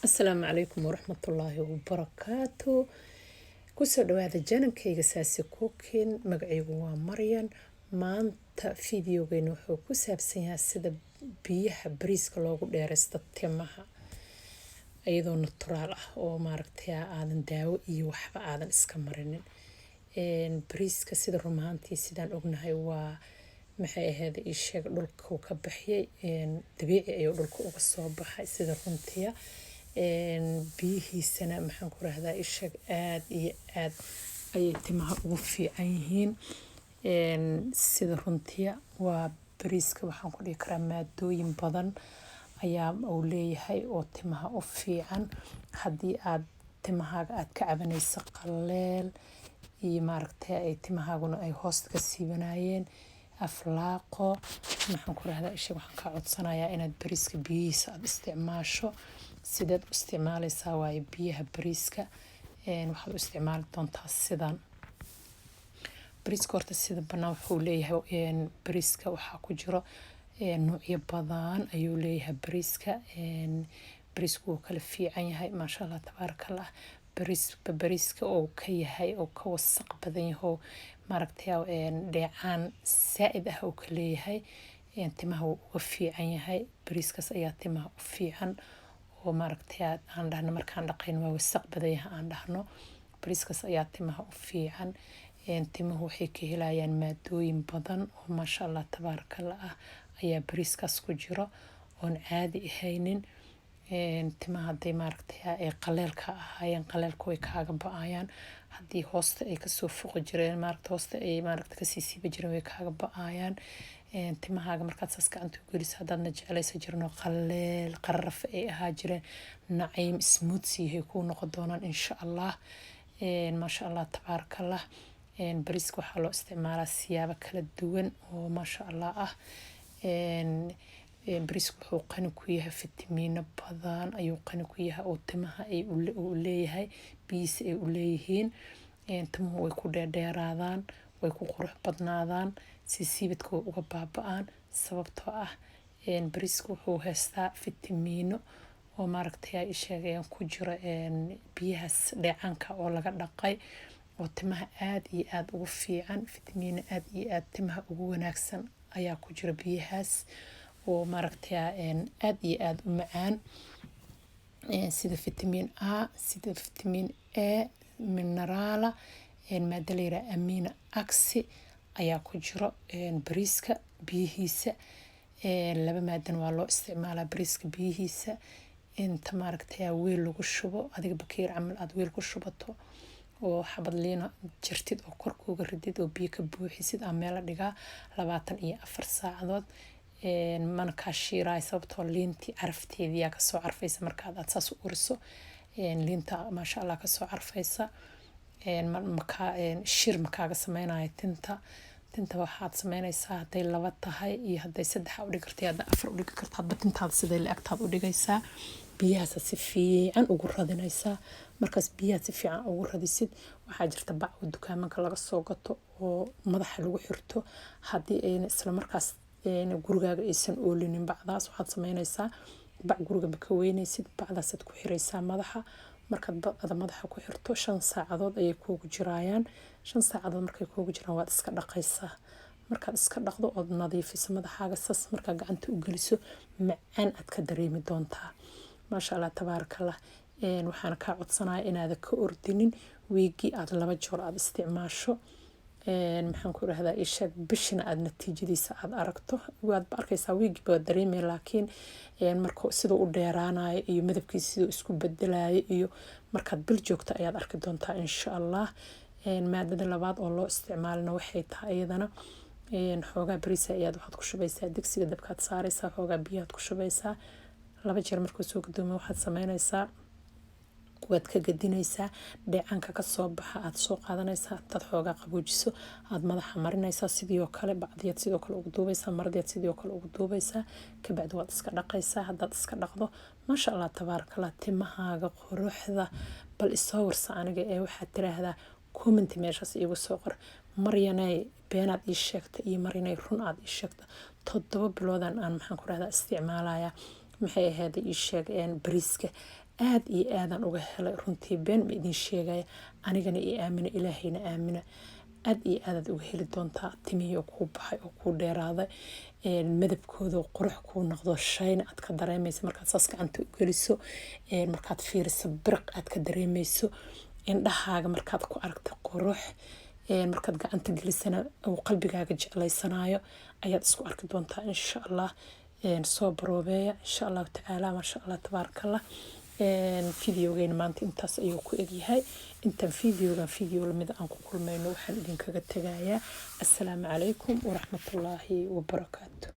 Asalaamu calaykum waraxmatullaahi wabarakaatu. Kusoo dhawaada channelkayga Saasi Cooking. Magacaygu waa Maryan. Maanta videogeyna wuxuu ku saabsan yahay sida biyaha bariiska loogu dheereysto timaha, iyadoo natural ah oo maaragtay aadan daawo iyo waxba aadan iska marinin. Bariiska sida rumahaantii sidaan ognahay waa, maxay ahayd, ii sheeg, dhulka ka baxyay, dabiici ayuu dhulka uga soo baxay. Sida runtiya biyihiisana, maxaan ku rahdaa, ii sheeg, aada iyo aad ayay timaha ugu fiican yihiin. Sida runtiya waa bariiska, waxaan ku dhihi karaa maadooyin badan ayaa uu leeyahay oo timaha u fiican. Haddii aad timahaaga aad ka cabanayso qaleel iyo maaragtay ay timahaaguna ay hoosta ka siibanayeen, aflaaqo, maxaan ku rahdaa, isha, waxaan kaa codsanayaa inaad bariiska biyihiisa aada isticmaasho. Sideed u isticmaaleysaa waaye biyaha bariiska? Waxaad u isticmaali doontaa sidan. Bariiska horta sida banaan wuxuu leeyahay, bariiska waxaa ku jiro noocyo badan ayuu leeyahay bariiska. Bariisku wuu kala fiican yahay, maasha Allah, tabaaraka Allah. Bariisba bariiska oo ka yahay oo ka wasaq badan yaho, maaragtay, dheecaan saa-id ah oo ka leeyahay, timaha wuu uga fiican yahay. Bariiskaas ayaa timaha u fiican oo maaragtay aan dhahno markaan dhaqayn waa wasaq badan yahay aan dhahno, bariiskaas ayaa timaha u fiican. Timuhu waxay ka helayaan maadooyin badan oo maasha Allah, tabaarakallah ah ayaa bariiskaas ku jiro oon caadi ahaynin. Timaha hadday maaragtay ay qaleelka ahaayeen, qaleelka way kaaga ba-ayaan. Haddii hoosta ay kasoo fuqi jireen, maaragta, hoosta ay maaragta kasii siiba jireen, way kaaga ba-ayaan. Timahaaga markaad saas gacanta u geliso, haddaadna jeclaysa jirin oo qaleel qararaf ay ahaa jireen, naciim smooth yahay kuu noqon doonaan, insha Allah. Maasha Allah, tabaarakallah. Bariiska waxaa loo isticmaalaa siyaabo kala duwan oo maasha Allah ah. Bariiska wuxuu qani ku yahay fitamiino badan ayuu qani ku yahay oo timaha ay u leeyahay, biyihiisa ay u leeyihiin. Timuhu way ku dheerdheeraadaan, way ku qurux badnaadaan, siisiibadka way uga baaba-aan, sababtoo ah bariiska wuxuu haystaa fitamiino oo maaragtay ay sheegayaan ku jiro biyahaas dheecaanka oo laga dhaqay oo timaha aada iyo aada ugu fiican. Fitamiino aada iyo aada timaha ugu wanaagsan ayaa ku jira biyahaas oo maaragtay aada iyo aada u macaan, sida vitamin A, sida vitamin A, mineral, maada la yiraha amino acid ayaa ku jiro bariiska biyihiisa. Laba maadan waa loo isticmaalaa bariiska biyihiisa. Inta maaragtay weel lagu shubo, adiga bakeer camal aada weel ku shubato oo xabad liina jirtid oo korkuuga ridid oo biyo ka buuxisid, aa meel la dhigaa 24 saacadood. Mana kaa shiiraay, sababtoo liintii carafteediyaa kasoo carfaysa. Markaad aad saas u uriso, liinta maasha Allah kasoo carfaysa. Makaa shir makaaga sameynaya tinta. Tinta waxaad sameynaysaa, hadday laba tahay iyo hadday saddex udhigi karta, hadday afar udhigi karta, hadba tintaada siday la egtaad udhigaysaa. Biyahaasa si fiican ugu radinaysaa. Markaas biyaha si fiican ugu radisid, waxaa jirta bac oo dukaamanka laga soo gato oo madaxa lagu xirto. Haddii ayna isla markaas gurigaaga aysan oolinin bacdaas, waxaad sameynaysaa, bac guriga ma ka weynaysid, bacdaasaad ku xiraysaa madaxa. Markaad bacda madaxa ku xirto, 5 saacadood ayay kuugu jiraayaan. 5 saacadood markay kuugu jiraan, waad iska dhaqaysaa. Markaad iska dhaqdo ood nadiifiso madaxaaga, saas markaa gacanta u geliso, macaan aad ka dareemi doontaa, maasha Allah, tabaarakallah. Waxaana kaa codsanaya inaada ka ordinin, wiigii aad laba joor aada isticmaasho. Maxaan ku rahdaa, isheeg, bishina aada natiijadiisa aada aragto. Waadba arkaysaa, wiigiiba waad dareemaya, laakiin marka siduu u dheeraanayo iyo midabkiisa siduu isku bedelayo iyo markaad bil joogto ayaad arki doontaa, insha Allah. Maadada labaad oo loo isticmaalina waxay tahay iyadana xoogaa bariisa ayaad waxaad ku shubaysaa digsiga, dabkaad saaraysaa, xoogaa biyahaad ku shubaysaa. Laba jeer markuu soo gadoomo, waxaad sameynaysaa waad ka gadinaysaa. Dheecaanka kasoo baxa aad soo qaadanaysaa, intaad xoogaa qaboojiso aad madaxa marinaysaa. Sidii oo kale bacdiyaad sidoo kale ugu duubaysaa, maradiyaad sidoo kale ugu duubaysaa. Kabacdi waad iska dhaqaysaa. Haddaad iska dhaqdo, maasha Allah, tabaarakallah, timahaaga quruxda bal isoo warsa aniga ee waxaad tiraahdaa comment meeshaas iigu soo qor: "Maryanay, beenaad ii sheegta" iyo "Maryanay, run aad ii sheegta." 7 biloodan aan, maxaan ku rahdaa, isticmaalaya, maxay ahayd, ii sheeg, bariiska. Aad iyo aadaan uga helay runtii, been ma idin sheegaya. Anigana i aamina, Ilaahayna aamina, aad iyo aadaad uga heli doontaa. Timihii oo kuu baxay oo kuu dheeraaday, midabkooda qurux kuu noqdo, shayna aad ka dareemayso markaad saas gacanta u geliso, markaad fiiriso biriq aad ka dareemayso indhahaaga, markaad ku aragta qurux, markaad gacanta gelisana uu qalbigaaga jeclaysanayo ayaad isku arki doontaa, insha Allah. Soo baroobeeya, insha Allahu tacaala. Maasha Allah, tabaarakallah. Videogeena maanta intaas ayuu ku egyahay. Intaan videogan video lamid aan ku kulmayno, waxaan idinkaga tegayaa assalaamu calaykum waraxmatullaahi wabarakaatu.